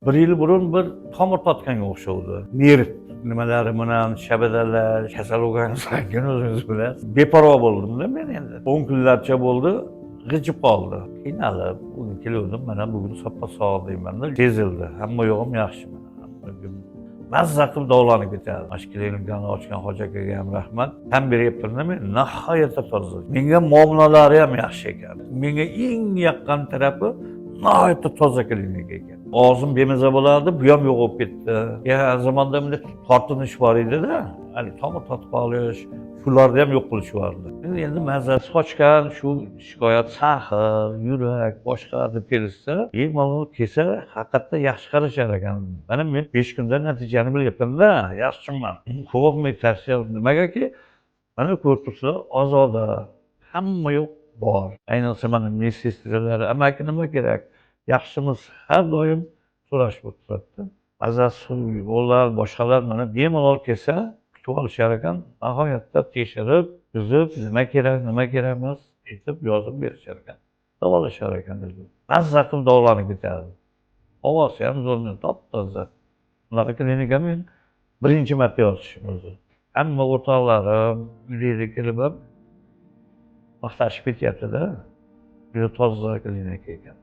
Bir yil burun bir tomir tortganga o'xshovdi. Nerv nimalari bilan shabadalar, kasal bo'lgandan keyin, o'zingiz bilasiz. Beparvo bo'ldimda men endi. 10 kunlarcha bo'ldi, g'ijib qoldi. Qiynalib, bugun keluvdim, mana bugun soppa sog' deymanda. Sezildi. Hamma yo'g'im yaxshi mana. Hamma mazza qilib davolanib ketadi. Mana shu klinikani ochgan hoji akaga ham rahmat. Tan beryapman men, nihoyatda toza. Menga muomalalari ham yaxshi ekan. Menga eng yoqqan tarafi nihoyatda toza klinika ekan. Og'zim bemaza bo'lardi, bu ham yo'q bo'lib ketdi. Ya zamonda bunday tortinish bor edi-da. Hali tomir tortib qolish, shularni ham yo'q qilishyubordi. Endi mazasi qochgan, shu shikoyat сахар, yurak, boshqa deb kelishsa, bemalol kelsa, haqiqatda yaxshi qarashar ekan. Mana men 5 kunda natijani bilyapman-da, yaxshiman. Ko'pmi tavsiya nimagaki, mana ko'rib tursa, ozoda, hamma yo'q bor. Ayniqsa mana медсестра lar, amaki nima kerak, yaxshimiz, har doim so'rashib o'tiradi. Mazasi yo'llar, boshqalar mana bemalol kelsa, kutib olishar ekan, nihoyatda tekshirib, tuzib, nima kerak, nima kerak emas, aytib yozib berishar ekan. Davolashar ekan. Mazza qilib davolanib ketadi. Havosi ham zo'r, top toza. Bunaqa klinika men birinchi marta yotishim o'zi. Hamma o'rtoqlarim uyga kelib ham maqtashib ketyapti-da. Juda toza klinika ekan.